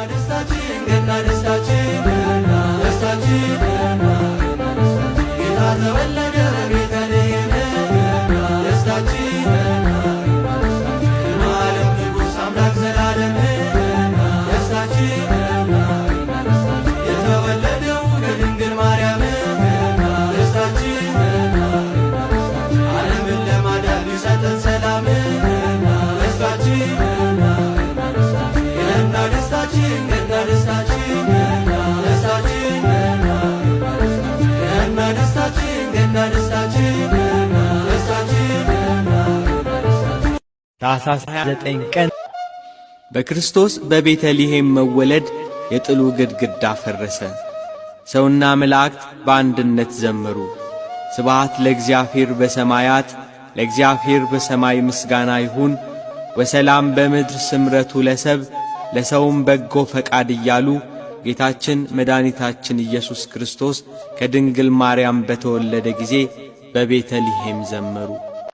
ደስታችን ገና ደስታችን ገና ደስታችን ገና ጌታ ተወለደ በቤተልሔም ገና ደስታችን ገና የዓለም ንጉሥ አምላክ ዘላለም ገና ደስታችን ገና የተወለደው ከድንግል ማርያም ገና ደስታችን ገና ዓለምን ለማዳን ሊሰጠን ሰላም ገና ደስታችን ገና ገና ደስታችን ገና ደስታችን ገና ደስታችን ገና ገና ደስታችን ገና ደስታችን ገና ደስታችን ገና ታኅሳስ 29 ቀን በክርስቶስ በቤተልሔም መወለድ የጥሉ ግድግዳ ፈረሰ። ሰውና መላእክት በአንድነት ዘመሩ። ስብሐት ለእግዚአብሔር በሰማያት፣ ለእግዚአብሔር በሰማይ ምስጋና ይሁን፣ ወሰላም በምድር ሥምረቱ ለሰብእ፣ ለሰውም በጎ ፈቃድ እያሉ ጌታችን መድኃኒታችን ኢየሱስ ክርስቶስ ከድንግል ማርያም በተወለደ ጊዜ በቤተልሔም ዘመሩ።